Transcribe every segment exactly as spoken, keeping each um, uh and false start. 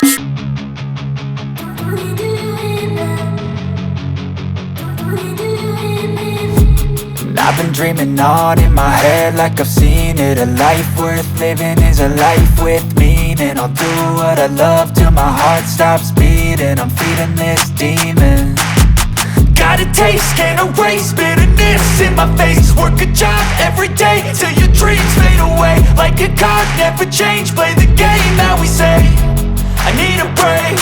And I've been dreaming on in my head like I've seen it. A life worth living is a life with meaning. I'll do what I love till my heart stops beating. I'm feeding this demon. Got a taste, can't erase bitterness in my face. Work a job every day till your dreams fade away. Like a card, never change. Play the game how we say. I need a break.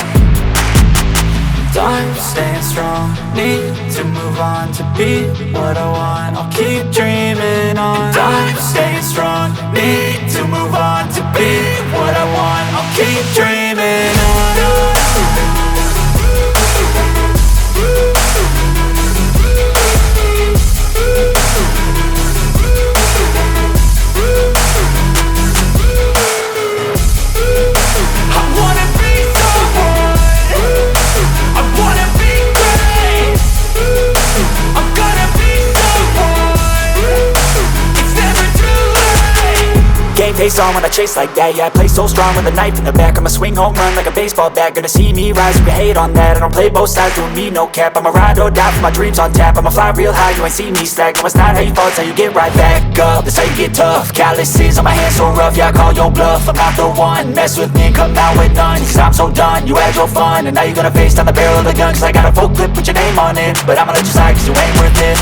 Time staying strong. Need to move on to be what I want. I'll keep dreaming on. Time staying strong. Need to move on to be what I want. I'll keep dreaming on. I wanna be someone. I wanna be great. I'm gonna be someone. It's never too late. Game face on when I chase like that. Yeah, I play so strong with a knife in the back. I'ma swing home run like a baseball bat. Gonna see me rise, you can hate on that. I don't play both sides, doing me no cap. I'ma ride or die for my dreams on tap. I'ma fly real high, you ain't see me slack. No, it's not how you fall, it's how you get right back up. That's how you get tough. Calluses on my hands so rough, yeah, I call your bluff. I'm not the one, mess with me, come out with none. Cause I'm so done, you had your fun. And now you're gonna face down the barrel of the gun. Cause I got a full clip with your name on it. But I'ma let you slide cause you ain't worth it.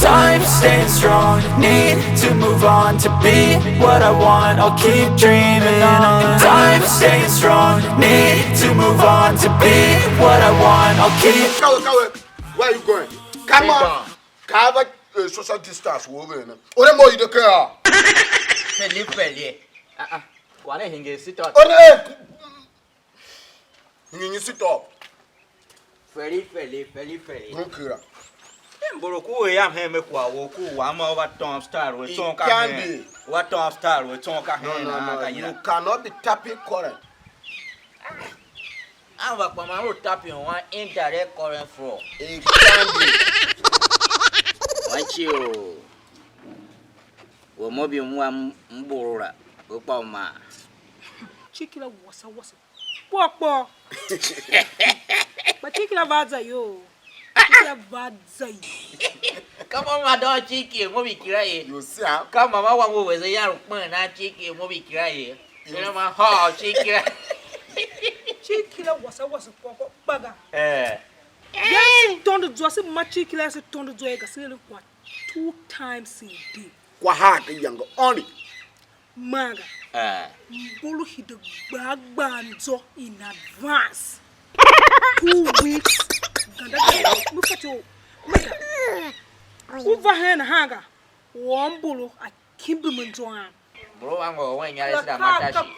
Time staying strong, need to move on to be what I want. I'll keep dreaming on. Time staying strong, need to move on to be what I want. I'll keep. Kawe, Kawe, where you going? Come on. Kava, eh, social distance wo ve ne. Ore mo ide ke a. Feli, feli. Ah, ah. Kwale hinge sit up. Ore, eh, ngingi sit up. Feli, feli, feli, feli. Don't care. Mboro ku we yam hen me kwa wo ku wa ma over tom star we ton ka hen. Over tom star we ton ka hen. No, no, no. You cannot be tapping current. Ava kpa man u tapping one indirect current flow. It can be. Watch you. We mo bi mwa mburu la, we kpa u ma. Chikila wasa wasa. Kpô kpô. Kpa chikila va za yo. Chikila va za yo. Kama ma doo chiki mo bi kira ye. You see, huh? Kama ma wa mo we ze ya ru kpen na chiki mo bi kira ye. Ina ma ha chikila. Chikila wasa wasa kpô kpô kpaga. Eh. Yes, tondo zwa se ma chikila se tondo zwa ga se le kwa two times a day. Kwa ha ke yango only. Manga. Eh. Mbolo hide gba gba nzo in advance. Two weeks. Ganda ganda. Mu fati o. Manga. U va hen hanga. Wo mbolo a kimbi me nzo am. Bro wangu wen nyale sida matashi.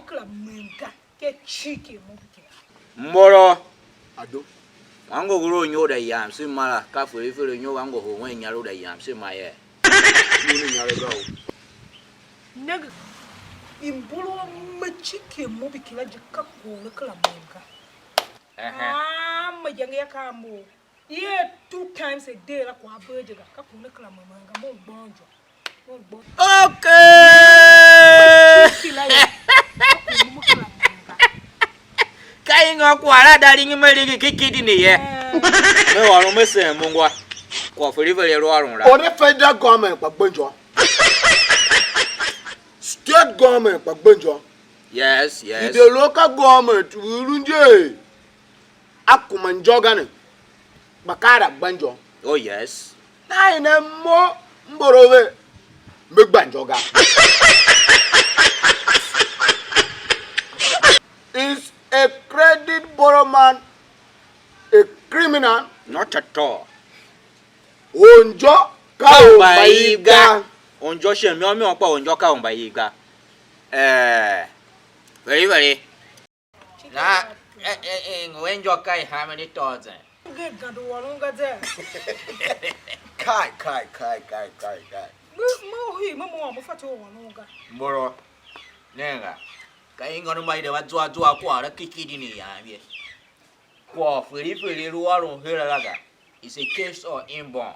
Kula menga ke chiki mo bikira. Mboro. Ado. Wangu guru nyo da yam si mala ka fere fere nyo wangu ho wen nyale da yam si ma ye. Ni nyale ga o. Neg imburu me chiki mo bikira je ka kula kula menga. Aha. Ah, me jenge ya ka mo. Ye two times a day la kwa bee je ga. Ka ku ne kera memen ga, mo gbon jo. Mo gbon. Okay. Kila ye. Ka ku mo kera memen ga. Ka ingo kwagh la da ringi me ringi ki kidney ye. Eh. Me ôron me sen mungwa. Kwagh fere fere lu ôron la. Or the federal government kpa gbenjo. State government kpa gbenjo. Yes, yes. The local government we lu nje. A kuma injô ga ne, kpa ka a gba injô. Oh yes. Nahan ne mo mboro ve, me gba injô ga. Is a credit borrow man a criminal? Not at all. Onjô ka u mba iv ga. Onjô shin miô miô kpa onjô ka u mba iv ga. Eh, very, very. Na, eh, eh, eh, ngu enjoy kai how many thousand? Nge gando wanu nga ze. Kai, kai, kai, kai, kai, kai. Mu, mu hi, mu, mu, mu fati wanu nga. Mboro, nenga, ka ingo numa ide wa zwa zwa kwa ra kikidi ni ya ye. Kwa feri feri lu wa lu hera la ga. It's a case of inborn.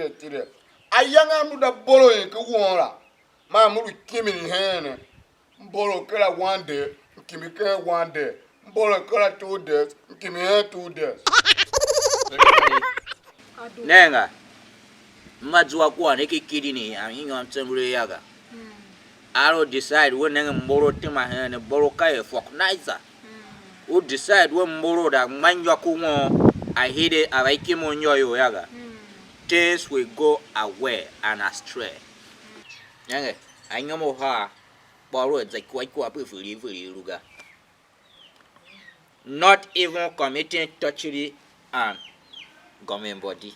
tile tile. Ayange a m lu da bolo ken won la, man m lu kimin heen ne. M bolo kera one day, m kimi ken one day. M bolo kera two days, m kimi hen two days. Nenga, m va zua kwagh ne ki kidney yam, i nyôr tsember ya ga. Alu decide we nenge mboro tema hen ne, mboro ka er forknizer. U decide we mboro da ngba injô ku won, a hide a va ikim u injô you ya ga. Things will go away and astray. Nenge, anyom uhar, kpa lu a za ikua ikua pe fili fili lu ga. Not even committing torture and government body.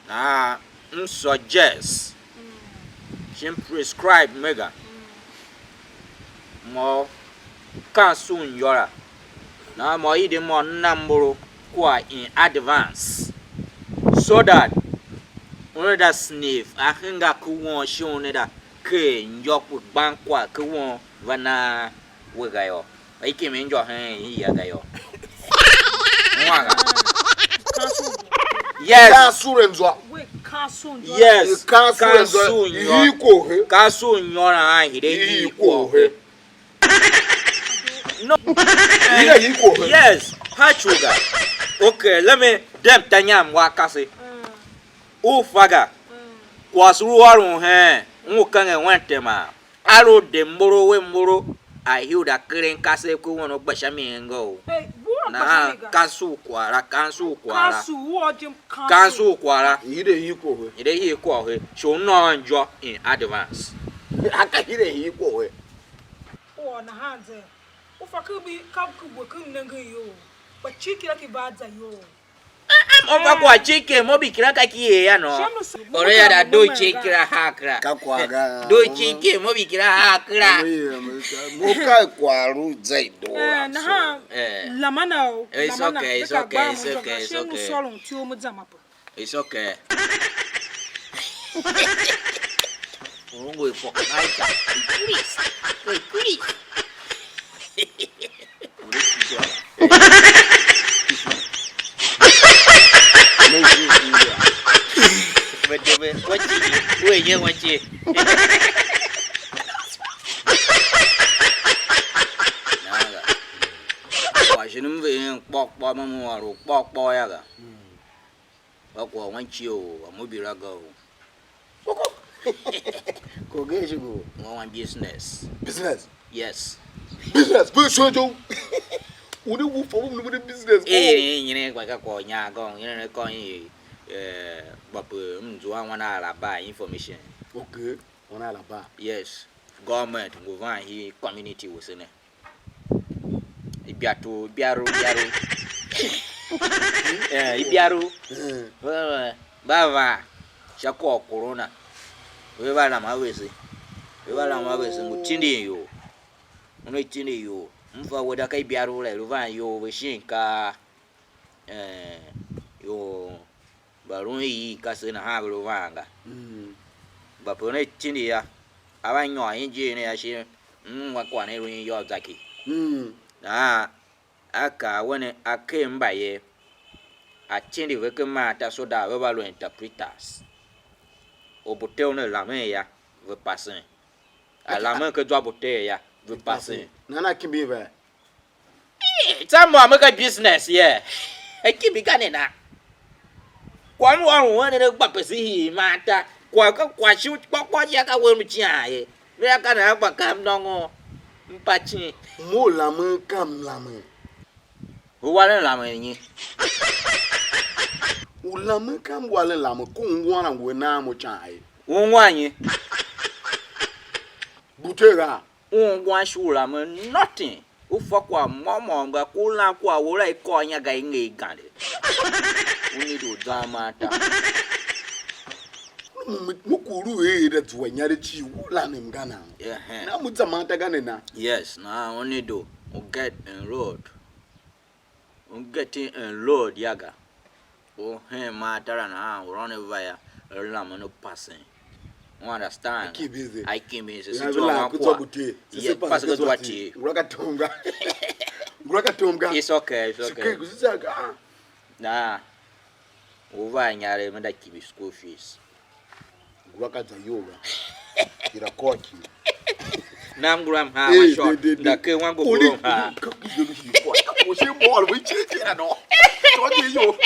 Nahan m suggest, shi m prescribe mega, mo kansu nyô la, nahan mo i de mo na mboro kwagh in advance, so that una da sniff a henga ku won shi una da ker nyô kpe gban kwagh ku won va na we ga yô. I kimi injô hen i ya ga yô. Mwaga. Yes. Ka sure nzwa. Yes. Ka sure nzwa. Hii kohe. Ka su nyô na a hire hii kohe. No. Hire hii kohe. Yes. Ha chuga. Okay, let me dem tanyam wa kase. U faga. Kwase lu ôron hen. U kenge wen tema. A lu de mboro we mboro, a hii u da keren kasev ku wen u gba sha mi enga u. Nahan kansu u kwagh la, kansu u kwagh la, kansu u kwagh la. Hide hii kwagh he. Hide hii kwagh he. Shi u nôôn injô in advance. A ka hide hii kwagh he. U ôr nahan ze, u fa ken bi ka ku we ken nengen iyol, kpa cii kila ki va a za iyol. Mo va kwagh cii ker mo bi kira ka ki er ya nô. Ore ya da doo cii kira haa kira. Ka kwagh ga. Doo cii ker mo bi kira haa kira. Mo ka kwagh lu za i doo la. Nahan lama na o. It's okay, it's okay, it's okay, it's okay. It's okay. Mungu ipo kanaika. Chris. Chris. Kwajin m ve hen kpôghkpôghô, mo m ôr u kpôghkpôghô yô ga. Kpa kwagh wan cie u a mo bira ga u. Kogee shi go. Mo wan business. Business. Yes. Business. Business. Uni wu fo mu ni business. Eh, ni ni kwa ka ko nya go, ni ni ko ni eh gba pe m zuwa wan a la ba information. Okay. Wan a la ba. Yes. Government ngu van hi community wase ne. Ibiatu, ibiaru, ibiaru. Eh, ibiaru. Eh. Ve, ve, va va sha kwagh u corona. Ve va lam a vese. Ve va lam a vese ngu tindin ior. Una tindi ior. M fa weda ka ibiaru la i lu van ior ve shin ka, eh, ior mba lun i kasev nahan ve lu van ga. Mm. Mba pe una tindi ya, a va nyôr injil ne ya shi m ungwa kwagh ne lu in yô zaki. Mm. Nahan a kaa a wen a ker mbayev, a tindi ve ken maa ta so that ve va lu interpreters. Or bute una lamen ya, ve pasen. A lamen ken zwa bute ya, ve pasen. Nana kimbi ve? Ee, tsô mo me ka business ye. E kimbi ka ne na. Kwagh m ôron wen ne gba pese hii maa ta. Kwagh ka kwagh shi kpôkpô je ka wer m icighan ye. Vea ka nahan gba ka m nôngo m pa cin. Mo u lamen ka m lamen. U waren lamen nyi? U lamen ka m waren lamen, ku ungwan a ngu a nan mo ican ye. Ungwan nyi? Bute ra. Ungwan shi u lamen nothing. U fa kwagh môm môm ga, ku u lan kwagh wou la i kôr inya ga i nge i gande. U need u zan man ta. Mo, mo, mo ku lu er da zua inya de cii, u lanem ga nan. Ehe. Na mo za man ta ga ne na. Yes, now u need u, u get enrolled. U getting enrolled ya ga. U hen maa ta la nahan, u run a va ya, u lamen u pasen. U understand? I keep busy. I keep busy. Se zua wan kwagh. Yes, pasen ke zua ti. Ngula ka tom ga. Ngula ka tom ga. It's okay, it's okay. It's okay. Nah. U va inyaregh, me da kibi school fees. Ngula ka za iyol ga. Kira kôr ki. Nam ngula mhaa ma short. Nda ke wan go kuro mhaa. Ka ki de shi ko. Ka ko shi ball we che che na no. To je yo.